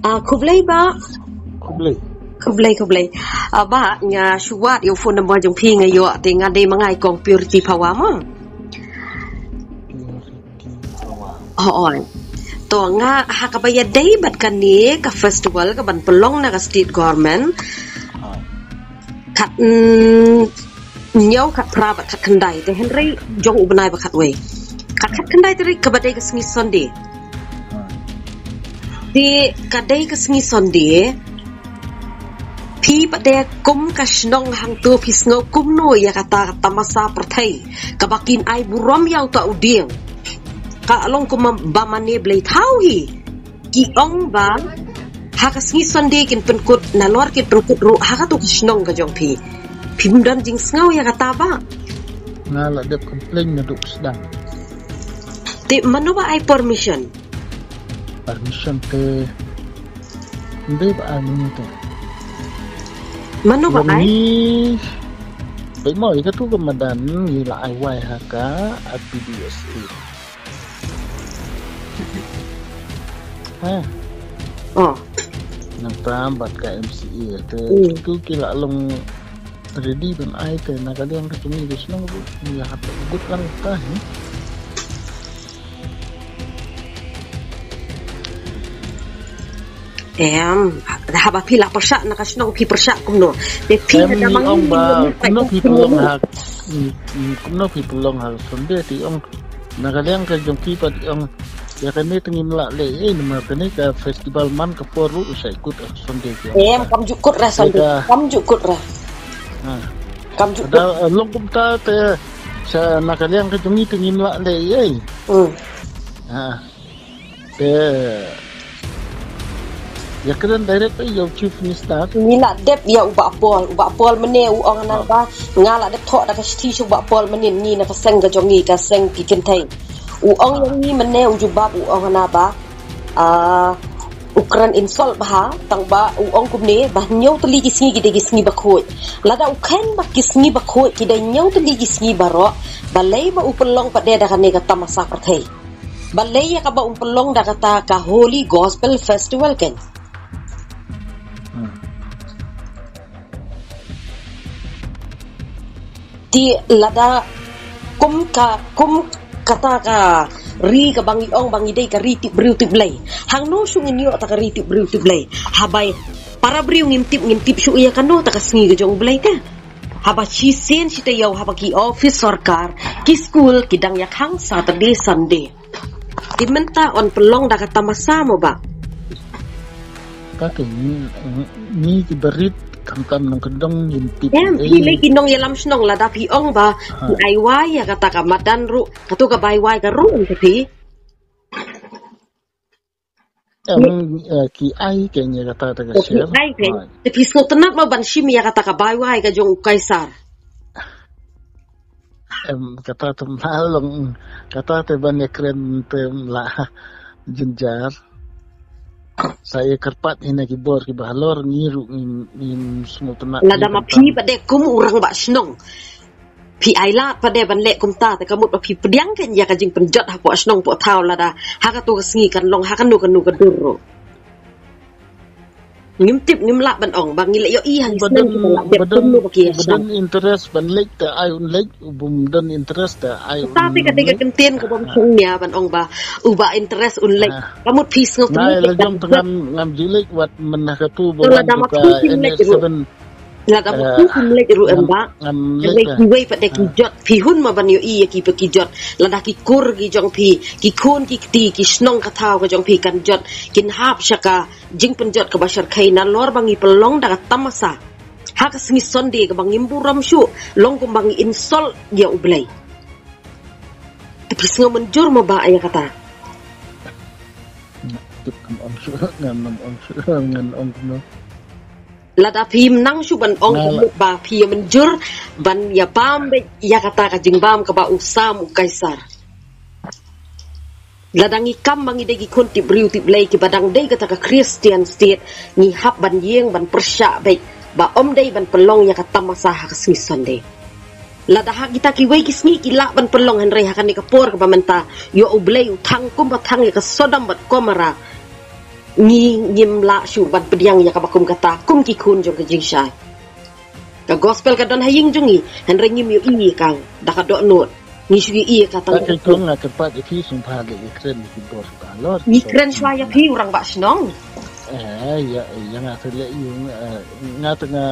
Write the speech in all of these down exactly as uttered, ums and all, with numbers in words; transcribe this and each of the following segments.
Ah, khublei ba. Khublei. Khublei, khublei. Ah, ba, nga shu wad ïa u phone number jong phi nga ïoh te nga dei ma nga i kong Purity Phawa mo. Purity Phawa. Oh, oh. To nga ha kaba ïadei bad kane ka festival kaban pynlong na ka state government. Ah. Khat, mm, hynñiew khat phra bad khat khyndai te hynrei jong u bnai ba khatwei. Khat khat khyndai tarik kaba dei ka sngi Sunday. Te ka dei ka sngi Sunday. Phi pat de kum ka shnong hangto phi sngew kumno ïa kata ka tamasa pyrthei kaba kin ai burom ïa uta u dieng. Ka long kum ba mane blei thaw hi. Ki ong ba ha ka sngi Sunday kin pynkut, nalor kin pynkut ruh ha kato ka shnong ka jong phi. Phim don jingsngew ïa kata ba. Nga la dep complain naduh sdang. Te mano ba ai permission? Permission te ndei ba ai mynta. Mano ba ai? Ni bai mo ïa kato ka madan ngi la ai wai ha ka R P D S A. Ha. Oh. Nangta bad ka M C A te. Hmm. Tu ki la long ready ban ai te na ka liang ka jong ngi ka shnong ruh ngi hap gut lang ta hi. Em, haba phi la pyrshah na ka shnong phi pyrshah kumno? Te phi em, hada ngi mang ong ba kumno phi pynlong ha, mm, mm, kumno phi pynlong ha Sunday te ong na ka liang ka jong phi pat ong ïa kane te ngim lah leh ei namar kane ka festival man ka por ruh sa kut ha Sunday te ong. Em, kam ju kut ra Sunday. Kam ju kut ra. Ha. Kam ju kut. Da long kumta te sa na ka liang ka jong ngi te ngim lah leh ei. Hmm. Ha. Te ïa kren direct ïa u Chief Minister. Ngi la dep ïa u Bah Paul, u Bah Paul mynne u ong na ba nga la dep thoh da ka shithi sha u Bah Paul mynne ngi na ka seng ka jong ngi ka seng ki kynthei. U ong ïa ngi mynne u jubab u ong na ba, ah, u kren insult bha tang ba u ong kumne ba hynñiew tylli ki sngi ki dei ki sngi bakhuid. Lada u khein ba ki sngi bakhuid ki dei hynñiew tylli ki sngi baroh balei ba u pynlong pat de da kane ka tamasa pyrthei. Balei ïa kaba um pynlong da kata ka Holy Gospel Festival kein. Hmm. Te lada kum ka, kum kata ka ri kaba ngi ong ba ngi dei ka ri tip briew tip Blei. Hangno shu ngin ïoh ta ka ri tip briew tip Blei. Haba para briew ngim tip, ngim tip shu ïa kano ta ka sngi ka jong U Blei te. Haba shisien shi taïew haba ki office sorkar, ki skul ki dang ïa khang Saturday Sunday. Te mynta un pynlong da ka tamasa mo ba. Ka te ngi, ngi ki barit khamtam nongkyndong ngim tip. Em, ei. Ki lei ki nongïalam shnong lada phi ong ba, ha, phi ai wai ïa kata ka madan ruh, kato ka bai wai ka ruh ong ka phi. Em, eh, ki ai kein ïa kata ta ka share. Ki ai kein. Te phi sngewtynnat mo ban shim ïa kata ka bai wai ka jong u Kaisar. Em, kata te ma long, kata te ban ïa kren te la jynjar. Sa ïa kyrpad hi na ki bor kiba halor ngi ruh ngim, ngim sngewtynnat. Lada ma phi pat de kum u rangbah shnong. Phi ai lad pat de ban leh kumta te ka mut ba phi pdiang kein ïa ka jingpynjot hapoh shnong poh thaw lada ha kato ka sngi kan long ha kano kano ka dur ruh. Ngim tip ngim lah ban ong ba ngi la ïohi ha ki shnong kiba la dep kumno ba ki ïa shong. Don interest ban leit te ai un leit, u bym don interest te ai un leit. Kata te ka dei ka kyntien ka bym shong nia ban ong ba uba interest un leit. Ka mut phi sngewtynnat. Nai la jong te ngam, ngam ju leit wat mynta katu ba wan tu ka N H seven. Lada ma phi phim leit ruh em ba. Kiwei kiwei pat de ki jot. Phi hun mo ban ïohi ïa ki pat ki jot. Lada ki kur ki jong phi, ki khun ki kti, ki shnong ka thaw ka jong phi kan jot. Kin hap sha ka jingpynjot kaba shyrkhei nalor ba ngi pynlong da ka tamasa. Ha ka sngi Sunday kaba ngim burom shuh, long kumba ngi insult ïa U Blei. Te phi sngew mynjur mo ba ïa kata. Tip ngam ong shuh, ngam ong shuh, ngam ong kumno. Lada phim nang shuh ban ong kumno ba phi ïa mynjur ban ïa bam beit ïa kata ka jingbam kaba u sam u Kaisar. Lada ngi kam ba ngi dei ki khun tip briew tip Blei kiba dang dei kata ka Christian state ngi hap ban ïeng ban pyrshah beit ba ym dei ban pynlong ïa ka tamasa ha ka sngi Sunday. Lada ha kita kiwei ki sngi ki lah ban pynlong hynrei ha kane ka por kaba mynta ïa U Blei u thang kumba thang ïa ka Sodom bad Gomorrah. Ngi ngim lah shuh ban pdiang ïa kaba kum kata kum ki khun jong ka jingshai. Ka gospel ka don ha ïing jong ngi, hynrei ngim ïohi ïa ka da ka dohnud. Ngi shu ïohi ïa ka tang. Ka kong nga kyrpad ïa phi sngewbha leh ïakren ïa ki bor ba lor. Ngi kren shwa ïa phi u rangbah shnong. Eh, ïa, ïa nga te leh ïa nga, eh, nga te nga,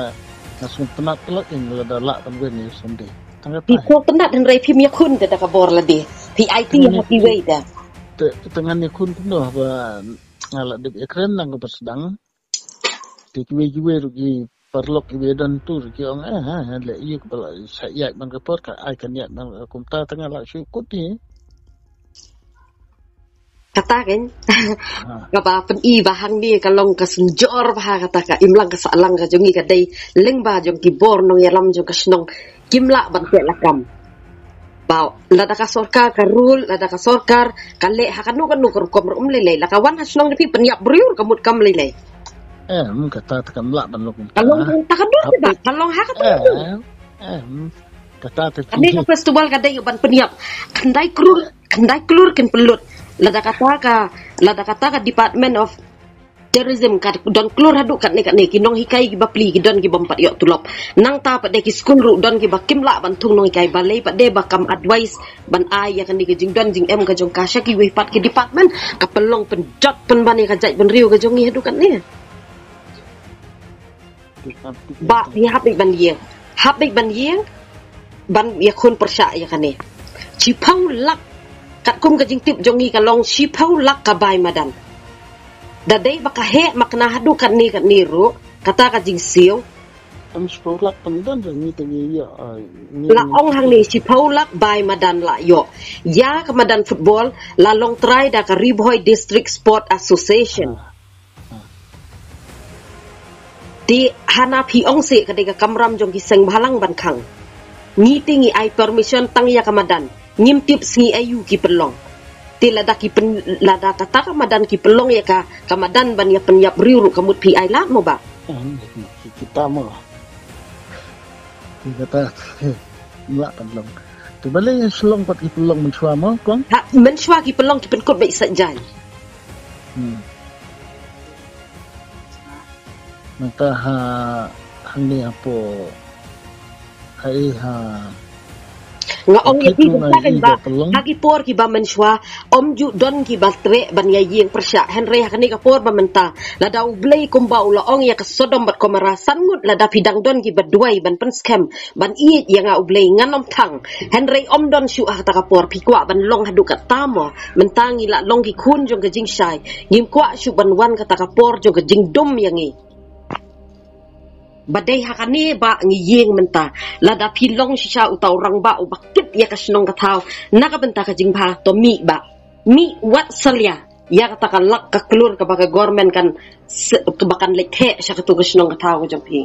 nga sngewtynnat lok ïa nga lada lah ban wan ïa u Sunday. Tang ka phi tai. Sngewtynnat hynrei phim ïakhun te da ka bor lade. Phi aiti ha kiwei da. Te, te ngan ïakhun kumno ba nga la dep ïakren nang kaba sdang. Te kiwei kiwei ruh ki paralok kiwei don tu ruh ki ong, eh, ha, ha, leh ïa kaba la sa ïaid man ka por ka ai kan ïaid man ka kumta te nga la shu kut ni. Kata kan. Ha. Kaba pyni ba hangne ka long ka synjor ba ha kata ka imlang ka sahlang ka jong ngi ka dei lyngba jong ki bor nongïalam jong ka shnong kim lah ban teh lakam. Ba lada ka sorkar ka rule, lada ka sorkar ka leh ha kano kano ka rukom ruh um lei lei. La ka wan ha shnong da phi pynïap briew ruh ka mut kam lei lei. Em, kata te kam lah ban long. Ka long kumta. Ka dei ba, ka long ha kata. Em, em, kata te. Kane ka festival ka dei ban pynïap. Khyndai klur, khyndai klur kin pynlut. Lada kata ka, lada kata ka Department of Tourism ka don klur haduh katne katne ki nonghikai ki bapli ki don ki bym pat ïoh tulop. Nangta pat de ki skul ruh don kiba kim lah ban thung nonghikai balei pat de ba kam advice ban ai ïa kane ka jingdon jingem ka jong ka sha kiwei pat ki department ka pynlong pynjot pynban ïa ka jaitbynriew ka jong ngi haduh katne. Ba phi hap beit ban ïeng. Hap beit ban ïeng ban ïakhun pyrshah ïa kane. Shiphew lak katkum ka jingtip jong ngi ka long shiphew lak ka bai madan. Da dei ba ka heh ma kane haduh katne katne ruh kata ka jingsiew. Em shiphew lak pyndan da ngi te ngi ïa, ah, ngi la ong hangne shiphew lak bai madan la ïoh. Ïa ka madan football la long trai da ka Ri Bhoi District Sport Association. Ah. Te hana phi ong se ka dei ka kamram jong ki seng bhalang ban khang. Ngi te ngi ai permission tang ïa ka madan. Ngim tip sngi aïu ki pynlong. Te lada ki pyn, lada kata ka madan ki pynlong ïa ka, ka madan ban ïa pynïap briew ruh ka mut phi ai lad mo ba. Ah, ki, kita mo. Ki kata, eh, lah pynlong. Te balei Shillong pat ki pynlong mynshuwa mo, kong? Ha, mynshuwa ki pynlong ki pynkut beit sa jan. Hmm. Nangta ha hangne hapoh ha i ha. Nga ong ïa phi, ha ki por kiba mynshuwa ym ju don kiba treh ban ïa ïeng pyrshah, hynrei ha kane ka por ba mynta lada U Blei kumba u la ong ïa ka Sodom bad Gomorrah, san ngut lada phi dang don kiba duwai ban pynskhem ban ïeit ïa nga U Blei ngan ym thang. Hynrei ym don shuh ha kata ka por, phi kwah ban long haduh katta mo? Mynta ngi la long ki khun jong ka jingshai. Ngim kwah shuh ban wan kata ka por jong ka jingdum ïa ngi. Ba dei ha kane ba ngi ïeng mynta. Lada phi long shisha uta u rangbah uba kit ïa ka shnong ka thaw na ka bynta ka jingbha, to mih ba, mih wat salia ïa kata ka lak ka klur kaba ka government kan se-, kaba kan leit heh sha katu ka shnong ka thaw ka jong phi.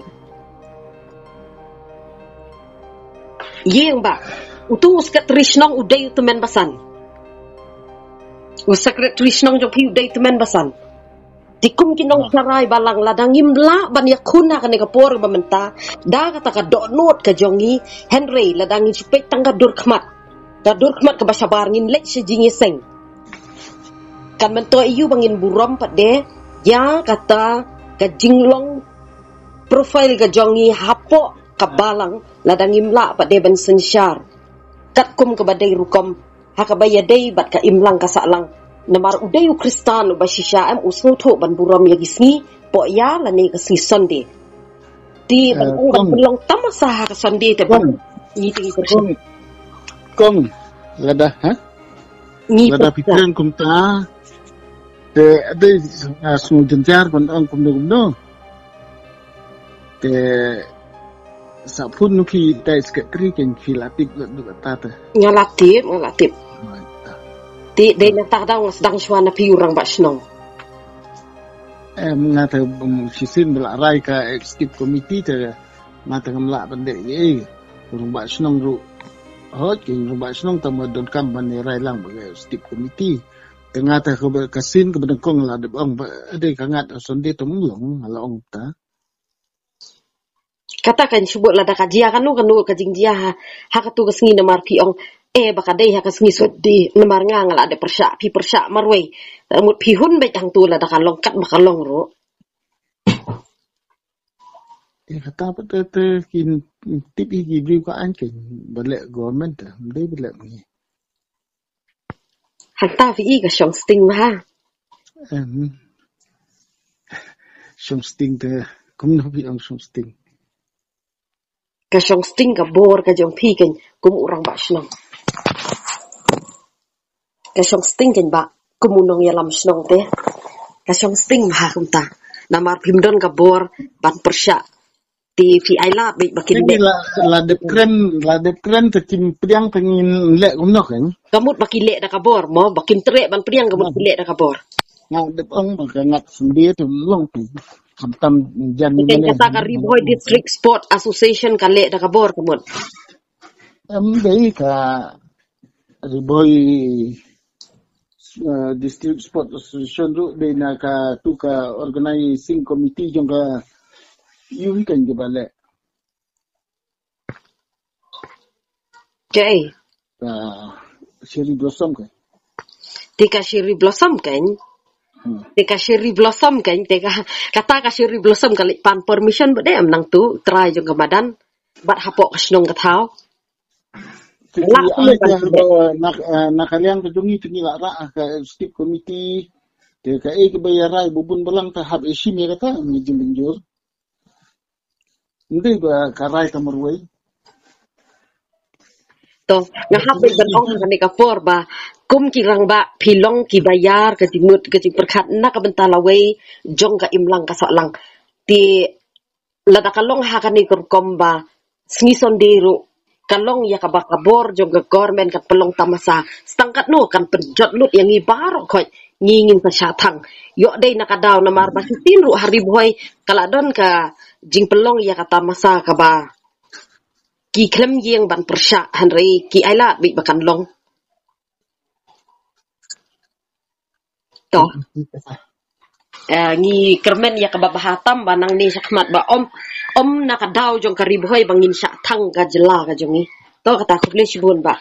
Ïeng ba utu u secretary shnong u dei u tymmen basan. U secretary shnong jong phi u dei u tymmen basan. Te kum ki nongtharai balang, lada ngim lah ban ïakhun ha kane ka por ba mynta da kata ka dohnud ka jong ngi, hynrei lada ngin shu peit tang ka dur khmat, ka dur khmat kaba shabar, ngin leit sha jingïaseng. Kan myntoi ïa u ba ngin burom pat de ïa kata ka jinglong profile ka jong ngi hapoh ka balang lada ngim lah pat de ban synshar katkum kaba dei rukom ha kaba ïadei bad ka imlang ka sahlang. Namar u dei u Khristan uba shisha, em u sngewthuh ban burom ïa ki sngi poh ïa lane ka sngi Sunday. Te ban, eh, ong ban pynlong tamasa ha ka Sunday te ba ngi te ngi kong, kong lada ha ngi lada phi kren kumta te ade, ah, sngew jynjar ban ong kumno kumno. Te sa phone nu phi dei secretary ken phi la tip lut lut ta te. Nga la tip, nga la tip. Te dei na ta daw nga sdang shuwa na phi u rangbah shnong. Em, nga te, um, shisien ba la rai ka executive committee te nga te ngam lah ban dei ei. U rangbah shnong ruh. Hoi, ki rangbah shnong te mo donkam ban rai lang ba ka executive committee. Te nga te ka ba, ka sien ka ba dang kong la dep ong ba dei ka ngat Sunday te mung long la ong ta. Kata kan shibun lada ka jia kano kano ka jingjia ha, ha katu ka sngi namar phi ong, eh, ba ka dei ha ka sngi Sunday namar nga nga la dep pyrshah, phi pyrshah marwei. Mut phi hun beit hangtu lada ka long kat ba ka long ruh. Eh, kata pat te, te kin tip hi ki briew ka aiñ kein ba leh government te, ym dei ba leh ngi. Hangta phi i ka shong sting bha. Em. Shong sting te, kumno phi ong shong sting? Ka shong sting ka bor ka jong phi kein kum u rangbah shnong. Ka shong sting kein ba kum u nongïalam shnong te. Ka shong sting bha kumta. Namar phim don ka bor ban pyrshah. Te phi ai lad beit ba kin Ini dei. La, la dep kren, la dep kren te kim pdiang te ngin leh kumno kein. Ka mut ba ki leh da ka bor mo, ba kim treh ban pdiang ka mut ki leh da ka bor. Nga dep ong ba ka ngat sendiri te long tu. Khamtam jan ni Kan mane. Kata ka Ri Bhoi District Sport Association ka leh da ka bor ka mut. Em dei ka Ri Bhoi, eh, District Sport Association ruh dei na katu ka organizing committee jong ka ïu hi kein ki ba leh. Kaei? Ka Cherry Blossom kein. Te ka Cherry Blossom kein. Hmm. Te ka Cherry Blossom kein. Te ka, kata ka Cherry Blossom ka leit pan permission ba dei em nangtu trai jong ka madan. Bad hapoh ka shnong ka thaw. Te La ki kumno ai ban ka pynleh. ba na, eh, na ka liang ka jong ngi te ngi la rah ka executive committee. Te kaei kaba ïa rai ba bun balang te hap ïa shim ïa kata ngi jin jur. Ym dei ba ka rai ka marwei. To, nga hap beit ban ong kane ka por ba kum ki rangbah phi long ki ba ïar ka jingmut ka jingpyrkhat na ka bynta lawei jong ka imlang ka sahlang. Te lada ka long ha kane ka rukom ba sngi Sunday ruh ka long ïa kaba ka bor jong ka government kan pynlong tamasa. Sa tang katno kan pynjot lut ïa ngi baroh khoit ngi ngin sa shah thang. Ïoh dei na ka daw namar ba shisien ruh ha Ri Bhoi ka la don ka jingpynlong ïa ka tamasa kaba ki khlem ïeng ban pyrshah hynrei ki ai lad beit ba kan long. To. Eh, ngi kyrmen ïa kaba bha tam ba nangne shakhmat ba ym, ym na ka daw jong ka Ri Bhoi ba ngin shah thang ka jylla ka jong ngi. To kata, khublei shibun bah.